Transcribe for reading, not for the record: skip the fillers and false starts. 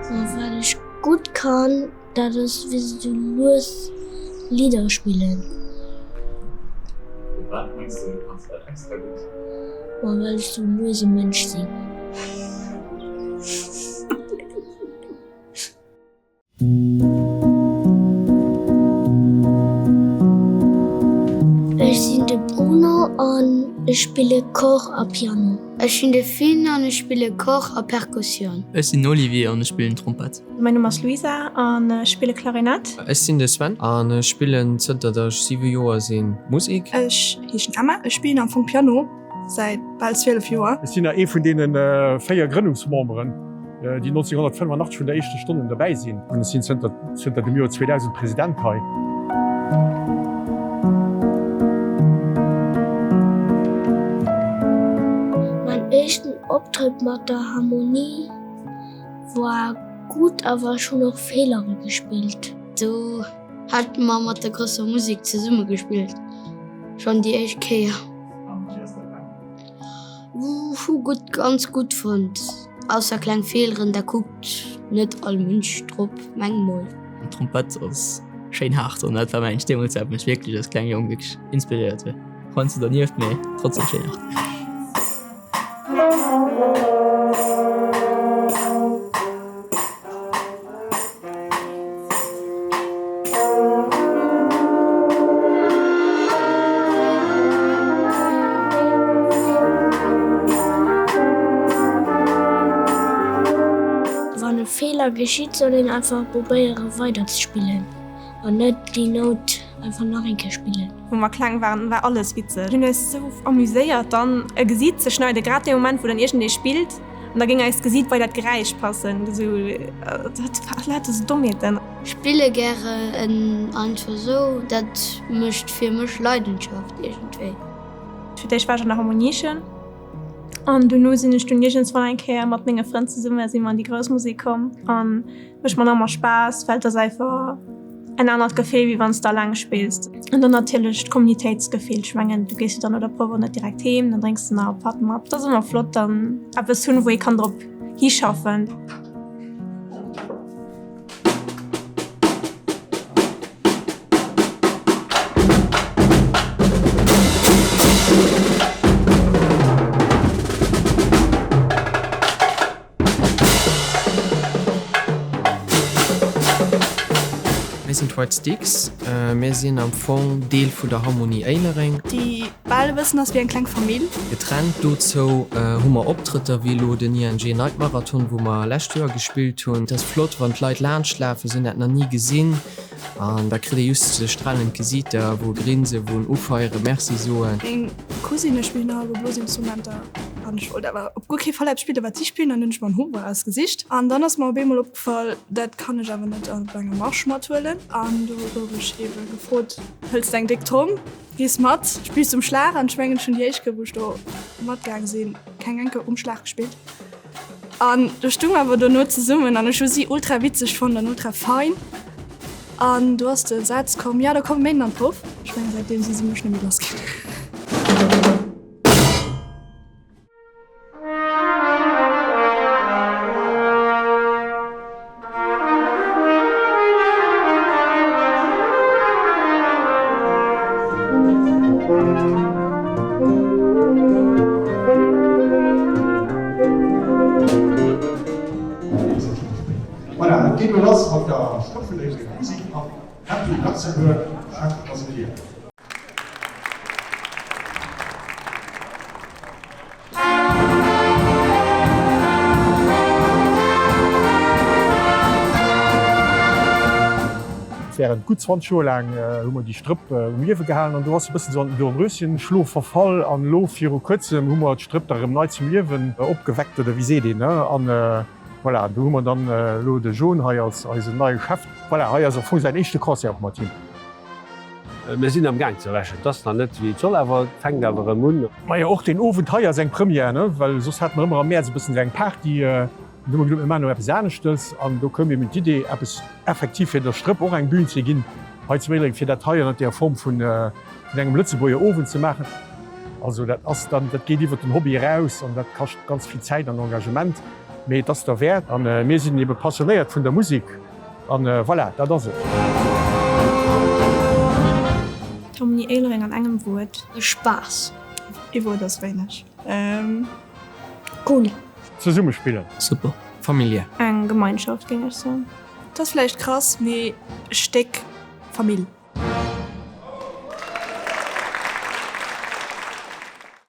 Wat ech gutt kann, dat ass wéi sou lues Lidder spillen. Firwat mengs de du kanns dat extra gutt? Ma well ech sou e luese Mënsch sinn. Ech sinn de Bruno an ech spille Cor a Piano. Ech sinn de Finn an ech spille Cor a Perkussioun. Ech sinn den Olivier an ech spillen Trompett. Mäin Numm ass Luisa an ech spille Klarinett. Ech sinn de Sven an ech spillen zënter der ech 7 Joer sinn Musek. Ech heeschen Emma, ech spillen am Fong Piano säit bal 12 Joer. Ech sinn nach ee vun deene 4 Grënnungsmemberen, déi 1985 vun der éischter Stonn un derbäi sinn. An ech sinn zënter zënter dem Joer 2000 President hei. Mein éischten Optrëtt mat der Harmonie war gutt, awer ech hunn och Feelere gespillt. Do hate mer mat der grousser Musek zesumme gespillt, schonn déi éischt Kéier. Hu gutt, ganz gutt fonnt, ausser kleng Feeleren, da kuckt net all Mënsch drop, meng mol. D'Trompett ass schéin haart an dat war mengen ech deemools wat mech wierklech als klenge Jong wierklech inspiréiert huet. Heiansdo dernieft, mee trotzdem schéin haart. Wann e Feeler geschitt, soll een einfach probéiere weider ze spillen an net déi Nout einfach nach eng Kéier spillen. Wou mer kleng waren, war alles witzeg. Mir hunn eis esou amuséiert dann e Gesiit ze schneiden, grad dee Moment wou dann iergendee spillt. An da géing eist Gesiit bei dat Geräisch passen. Esou, dat war lauter esou Dommheeten. Spille gäre en einfach sou, dat mécht fir mech Leidenschaft iergendwéi. Fir d'éischt war ech an der Harmoniechen an dono sinn ech dunn iergendswann eng Kéier mat menge Frënn zesumme si mer an déi grouss Musek komm an mécht mer nach ëmmer Spaass, well et ass einfach en anert Gefill wéi wann s de alleng spills. An dann natierlech d'Kommunitéitsgefill, ech mengen du gees jo dann no der Prouf och net direkt heem, dann drénks de nach e Patt mat. Et ass ëmmer flott dann eppes hunn, wou ee kann drop hischaffen. Mir sinn d'White Sticks. Mir sinn am Fong Deel vun der Harmonie Éilereng. Déi bal e bëssen ass wéi eng kleng Famill. Getrennt dozou hu mer Optrëtter wéi elo den ING Night Marathon, wou mer lescht Joer gespillt hunn. Et ass flott, wann d'Leit laanscht lafen, se hunn dat nach ni gesinn an da kritt ee just sou stralend Gesiiter, wou e grinsen, wou en ufeieren, Merci soen. Meng Cousine spillen och alleguer Blosinstrumenter an ech wollt awer op guer kee Fall eppes spillen, wat si spillen an hunn ech mer en Hautbois ausgesicht an dann ass mer op eemol opgefall, dat kann ech awer net op enger Marsch mathuelen an do gouf ech eebe gefrot, hëls de eng déck Tromm, gees mat, spills um Schlag an ech mengen ech hunn déi éischt Kéier wou ech do matgaang sinn, keng eng Kéier um Schlag gespillt an do stung mer awer dono zesummen an ech hu si ultra witzeg fonnt an ultra fein. An do ass de Saz komm, Jo, da komm e Méinden an d'Prouf. Ech mengen, säitdeem si se mech net méi lass ginn. Voilà, et geet elo lass mat der Strëpp vun der Éilerenger Musek an Happy Luxembourg, Chef ass en Dir. Während gutt 20 Joer laang hu mer déi Strëpp um Liewe gehalen an do ass e bëssen esou an den Dornröschenschlof verfall an elo viru kuerzem hu mer d'Strëpp da rëm nei zum Liewen opgeweckt oder wéi seet een, ne? An Voilà, do hu mer dann elo de Jon hei als eisen neie Chef. Voilà, hei ass am Fong säin éischte Concert och mat him. Mir sinn am Gaang ze wäschen. Et ass nach net wéi et soll, awer et fänkt awer erëm un. Majo, och deen Owend hei ass eng Première, ne? Well soss hate mer ëmmer am Mäerz e bëssen esou eng Party. An du hu mer gesot, mir maachen elo eppes aneschtes. An do koum eben d'Idee, eppes effektiv fir der Strëpp och eng Bühn ze ginn hei zu Éilereng, fir dat hei ënnert der Form vun engem Lëtzebuerger Owend ze maachen. Also dat ass dann, dat geet iwwert den Hobby eraus an dat kascht ganz vill Zäit an Engagement. Mee et ass derwäert a mir sinn ebe passionéiert vun der Musek an voilà, dat ass et. D'Harmonie Éilereng an engem Wuert. Spaass. Ee Wuert ass wéineg. Cool. Zesumme spillen. Super. Familiär. Eng Gemeinschaft, géing ech soen. Et ass vläicht krass, mee e Stéck Famill.